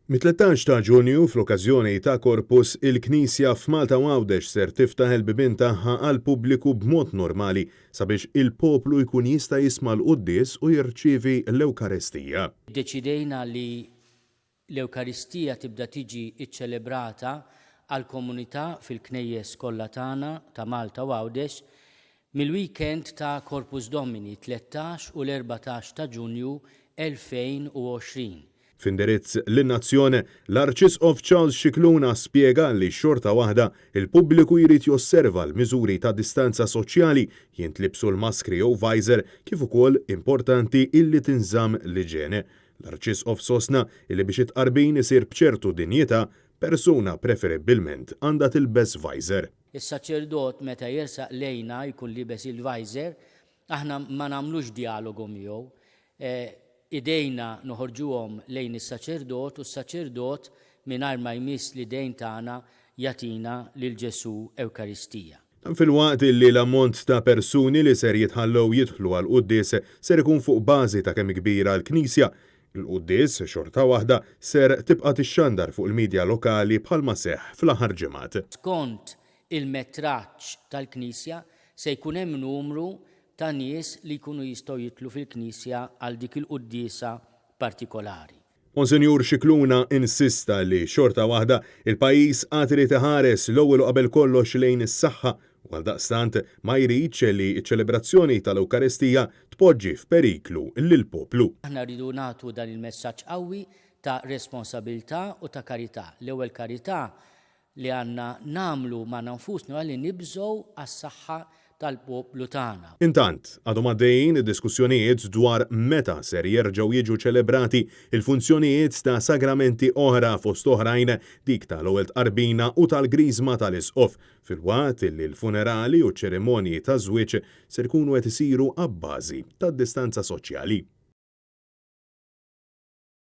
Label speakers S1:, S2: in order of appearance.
S1: Mit-13 ta' Ġunju, fl-okkażjoni ta' Corpus, il-Knisja f'Malta u Għawdex ser tiftaħ il-bibien tagħha għall-pubbliku b'mod normali sabiex il-poplu jkun jista' jisma' l-quddies u jirċievi l-Ewkaristija.
S2: Iddeċidejna li l-Ewkaristija tibda tiġi ċċelebrata għall-komunità fil-knejjes kollha tagħna ta' Malta u Għawdex mill-weekend ta' Corpus Domini, 13 u l-14 ta' Ġunju 2020.
S1: F'indirizz lin-nazzjon, l-Arċisqof Charles Scicluna spjega li xorta waħda l-pubbliku jrid josserva l-miżuri ta' distanza soċjali, jintlibsu l-maskri jew visor kif ukoll importanti illi tinżamm l-iġene. L-Arċisqof sostna illi biex it-tqarbin isir b'ċertu dinjità, persuna preferibbilment għandha tilbes visor.
S2: Is-saċerdot meta jersaq lejna jkun liebes il-visor, aħna ma nagħmlux djalogu miegħu. Idejna noħorġuhom lejn is-saċerdot u s-saċerdot mingħajr ma jmiss l-idejn tagħna jagħtina lil Ġesù Ewkaristija.
S1: Dan filwaqt illi l-ammont ta' persuni li ser jitħallew jidħlu għall-quddies ser ikun fuq bażi ta' kemm kbira l-knisja. Il-quddies, xorta waħda, ser tibqa' tixxandar fuq il-midja lokali bħalma seħħ fl-aħħar ġimgħat.
S2: Skont il-metraġġ tal-knisja se jkun hemm numru ta' nies li jkunu jistgħu jidħlu fil-knisja għal dik il-quddiesa partikolari.
S1: Monsinjur Scicluna insista li xorta waħda il-pajjiż għad irid iħares l-ewwel u qabel kollox lejn is-saħħa u għaldaqstant ma jridx li ċ-ċelebrazzjoni tal-Ewkaristija tpoġġi f'periklu lill-poplu.
S2: Aħna rridu nagħtu dan il-messaġġ qawwi ta' responsabilità u ta' karità. L-ewwel karità li għandna nagħmlu magħna nfusna huwa li nibżgħu għas-saħħa tal-poplu tagħna.
S1: Intant, għadhom għaddejjin id-diskussjonijiet dwar meta ser jerġgħu jiġu ċelebrati l-funzjonijiet ta' sagramenti oħra fost oħrajn dik tal-Ewwel Tqarbina u tal-Griżma tal-Isqof, filwaqt li l-funerali u ċ-ċerimonji taż-żwieġ ser ikunu qed isiru abbażi tad-distanza soċjali.